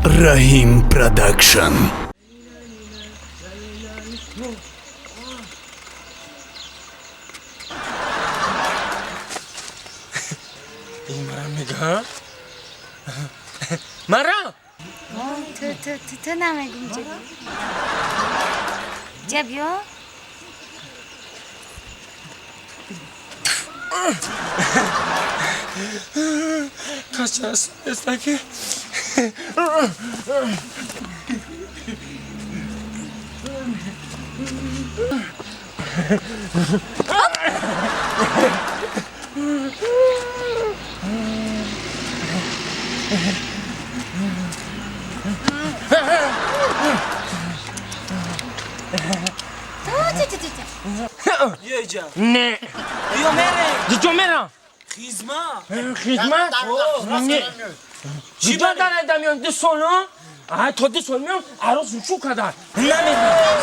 Раҳим Продакшн. Ин марам мега? Марам! Ту ту ту ту намегум ҷаби. Ҷабиё? Качас естаки. Ту ту ту ту. Yeca. Не. Ё мере. Ҷо мерам? Хизмат. Хизмат? Не. Чӣ дар миён 2 сол? А то 2 сол миён арӯс шу кадар. Намедонам.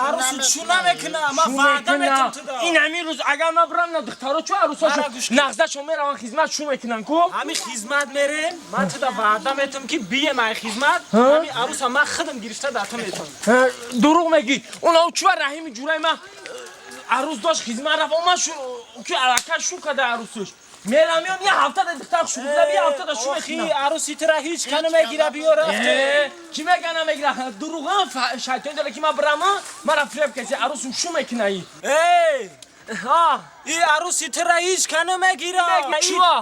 Арӯс чу намекуна? Ма ваъда метам ту да. Ин ҳамин рӯз агар ман бирам на духтаро чу арӯсошо нағзашо мераван хизмат шу мекунан ку? Ҳамин хизмат мерем, ман ту да ваъда метам ки бием ай хизмат, ҳамин арӯса ман худам гирифта дар ту метам. Дурӯғ мегӣ. Уна чува Раҳими ҷураи ман арӯс дошт, хизмат рафт, омад ки аллакай шу када арӯсаш. Мерам меом я ҳафта да духтар шу буда, я ҳафта да шу мекунам. Арӯси тура ҳеҷ ка намегира биё рафте. Ки мега намегира? Дурӯғам шайтон дора ки ман бирам, мара фиреб каси арӯсум шу мекунаи. Эй! Ҳа. И арӯси тура ҳеҷ ка намегира. Чуа?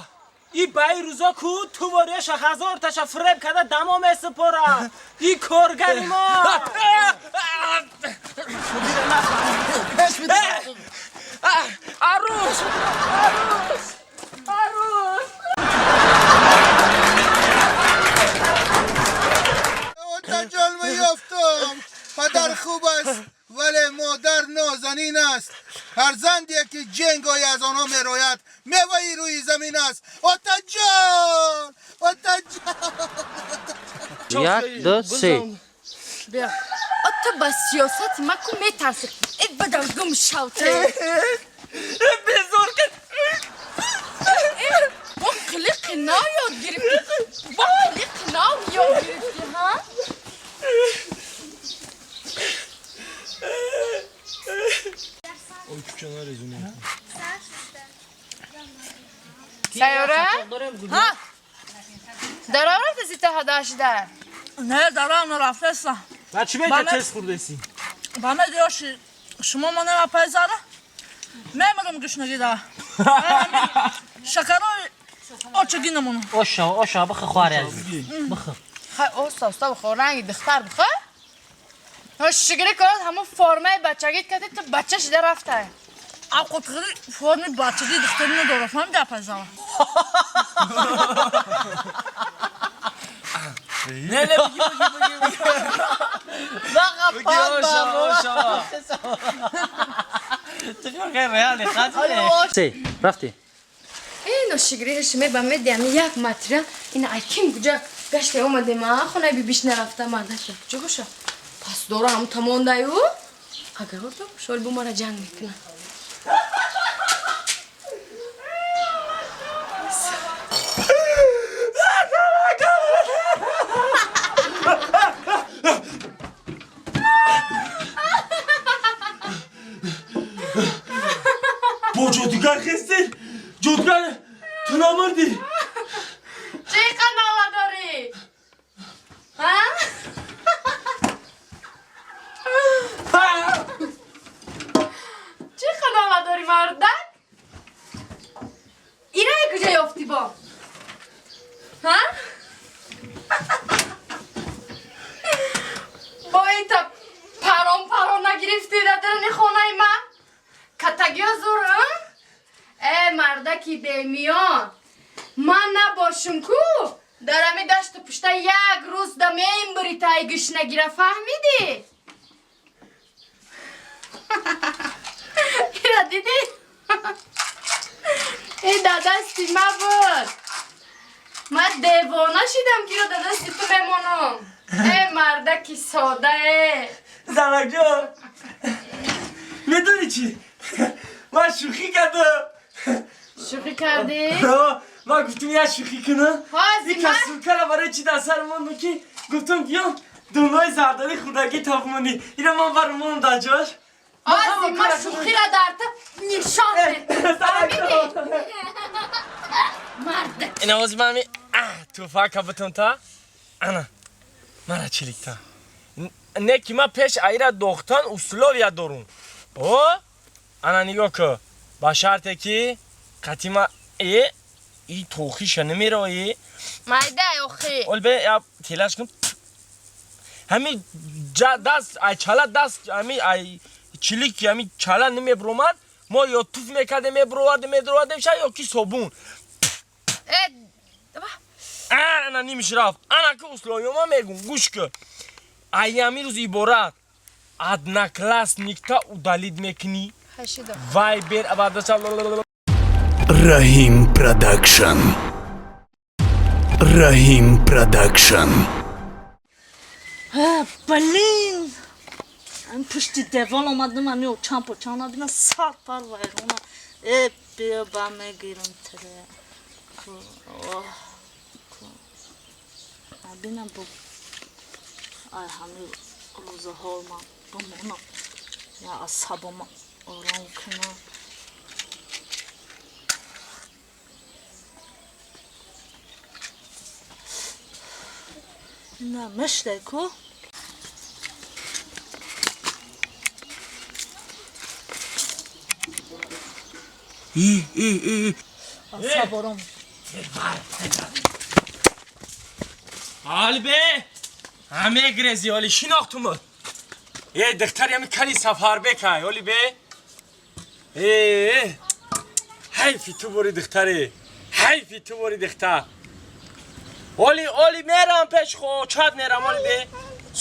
И ба ин рӯзо ку ту ворияша ҳазорташа фиреб када дамо месупора. И коргари мо. Арӯс! Арӯс! Арӯс! Отаҷон, меёфтам. Падар хуб аст, вале модар нозанин аст. Фарзанде ки ҷенгои аз онҳо мерояд, меваи рӯи замин аст. Отаҷон, отаҷон! Як, ду, се. Бия. Ту ба сиёсати ма ку метарсӣ. Э, бадам гум шавте. Безор кад. Бо қилиқи нав ёд гирифтӣ. Бо қилиқи нав ёд гирифтӣ, ҳа? Сайёра? Ҳа. Даро рафтаси та ҳадашида? Не, дарам нарафтеста. Ба чӣ мета тез хӯрдеси? Ба медиёши шумо ма намапайзара? Мемирам гушнагида. Шакарои очагинамон. Оша, оша, бихе, хоҳари азиз. Бихе. Хай, оста оста бихор, ранги духтар бихор. Шигири кунад ҳамон формаи бачагит кади ту бача шида рафтай. Авқотхӯри форми бачагӣ духтари надора, фаҳмиди, апайзара? Не, не, биги, биги, биги, биги. Оша, оша. Се, рафтӣ. Э, ношигири шуме ба медиам як материал ина айким куҷа гашта омадем, а хонаи бибиш нарафта мардаша куҷо боша? Пас дора ҳамун тамондаю агар ордо шол бу мара ҷанг мекунад. Бо ҷодугар хестӣ? Ҷодугар, ту намурдӣ? Чӣ қанала дорӣ? Ҳа? Чӣ қанала дорӣ, мардак? Ираи куҷа ёфтӣ бо? Ҳа? Бо ита парон парон нагирифтӣ дар даруни хонаи ман? Катагиё зур, э мардаки бемиён, ман набошум ку дар ҳами дашту пушта як рӯз да мембури таи гушнагира, фаҳмидӣ? Ира дидӣ? Э, дар дасти ма буд. Ман девона шидам ки иро дар дасти ту мемонам. Э, мардаки сода, э. Занакҷон, медонӣ чӣ? Ман шӯхӣ кардам. Шӯхӣ кардӣ? Ман гуфтум як шӯхӣ кунам. Ҳозир Ин касулкара барои чӣ дар сар мондум ки гуфтум биём дунёи зардолӣ хӯрдагӣ та бимонӣ. Ина ман бар мондам дар ҷош. Ҳозир ман шӯхиро дар ту нишон медиҳам. Фаҳмидӣ? Мардак. Ина ҳозир ман ҳами туфака бутум та. Ана. Мара чиликта. Не ки ман пеш аира дохтан условия дорум. О? Ана нигоҳ кун. Ба шарте ки қатима и тохиша намерои. Майда охи. Ол бе я телаш кун. Ҳами даст ай чала даст ҳами ай чилик ҳами чала намебромад. Мо ё туф мекардем мебровардем медровардем ша ё ки собун. Ана нимиш рафт. Ана ки условия ма мегум гӯш кун. Ай ҳами рӯз иборат одноклассникта удалить мекунӣ. Вайбер баъдаша. Rahim Production. Rahim Production. Блин, ам пушти девол омадам, ами очам почам набина, сар пар вайрона. Э, биё, ба мегирам тире. Набинам бо ай ҳами рӯзаҳо ман бимонам, я асабама ором кунам. На мешдай ку. И и и. Асаб ором. Ҳоли бе ҳаме грези ҳоли шинохтумуд. Е духтари ҳами кали сафарбекай ҳоли бе. Э ҳайфи ту бори духтаре. Ҳайфи ту бори духтар. Оли оли мерам пеш хочат мерам оли бе.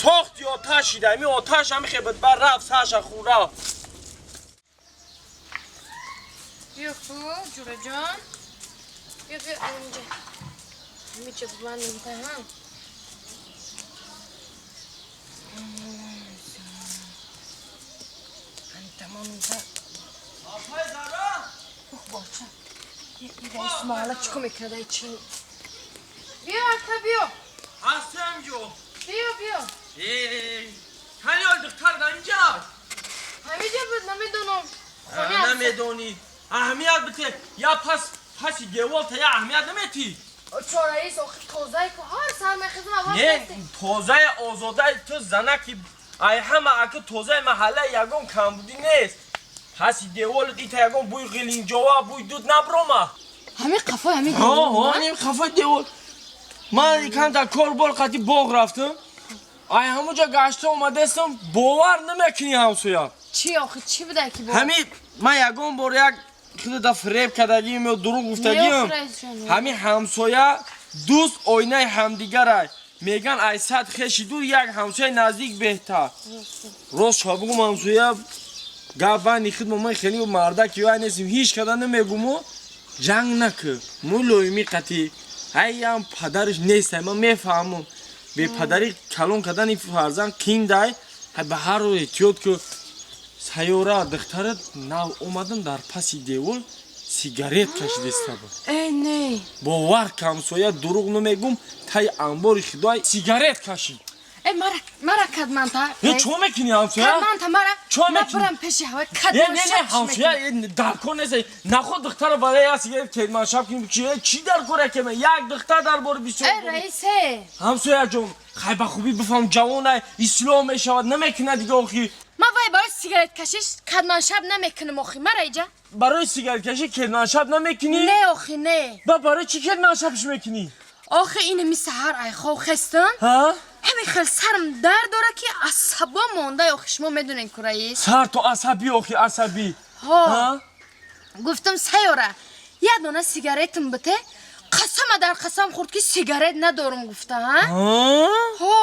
Сохти оташида ами оташ ами хебат бар рафт саша хур рафт. Биё ку, ҷураҷон. Биё, биё, инҷа. Ҳамиҷа бибандем та ҳам. Тамом инҷа. Апай Зара! Ух, боча. И раис маҳалла чӣ кор мекунад ай чи? Биё, ака, биё. Ҳастам ҷо. Биё, биё. Э, кани ол духтар дар инҷа? Ҳамиҷа буд, намедонам. Хони аст. Намедонӣ. Аҳамият бите. Я пас паси девол та я аҳамият наметӣ. Чо раис, охи тозае ку ҳар сар мехезам аввал Не, мести. тозаи озодаи ту занаки ай ҳама аки тозаи маҳалла ягон камбудӣ нест. Паси деволат ита ягон бӯи ғилинҷова, бӯи дуд наброма. Ҳамин қафои ҳамин Ҳо, девол. ҳо, ним хафаи девол. Ман кам дар кор бор қати боғ рафтам. Ай ҳамуҷа гашта омадастам, бовар намекунӣ ҳамсоя. Чӣ охи, чӣ буда ки бо? Ҳами ман ягон бор як худада фиреб кардагиам ё дурӯғ гуфтагиам. Не, раисҷон. Ҳами ҳамсоя дӯст оинаи ҳамдигарай. Меган ай сад хеши дур як ҳамсояи наздик беҳтар. Рост шо бугум ҳамсоя гап байни худ мо ман хеле мардак ё ай нестим ҳеҷ када намегуму ҷанг накӣ. Мо лоимӣ қатӣ. Ай ям падараш нестай ман мефаҳмам. Бепадарӣ калон кардани фарзанд қиндай. Ҳай ба ҳар рӯ эҳтиёт ку. Сайёра духтарат нав омадам дар паси девол сигарет кашидеста буд. Э, не. Бовар ка ҳамсоя дурӯғ намегум таи анбори худой сигарет кашид. Э, мара, мара кадманта. Э, чо мекунӣ ҳамсоя? Кадманта мара. Чо мекунӣ? Напарам пеши ҳавай Э, кадман не, не, шаб ҳамсоя, э, дар кор нест. Наход духтара барои як сигарет кетманшаб кунӣ чи э, чӣ дар кор якеме? Як духтар дар бори бисёр. Э, раисе. Ҳамсоя ҷон, хай ба хубӣ бифаҳм ҷавонай, ислоҳ мешавад, намекунад дига охи. Ман вай барои сигарет кашиш кадман шаб намекунам охи, мара иҷа. Барои сигареткашӣ кетманшаб намекунӣ? Не, охи, не. Ба барои чӣ кетманшабш мекунӣ? Охи ин ми саҳар ай хов хестам. Ҳа? Ҳамин хел сарам дард дора ки асабо монда охи, шумо медонед ку раис. Сар то асабӣ охи асабӣ. Ҳо. Ҳа? Гуфтам сайёра, як дона сигаретам бите, қасама дар қасам хӯрд ки сигарет надорам гуфта, ҳа? Ҳа? Ҳо.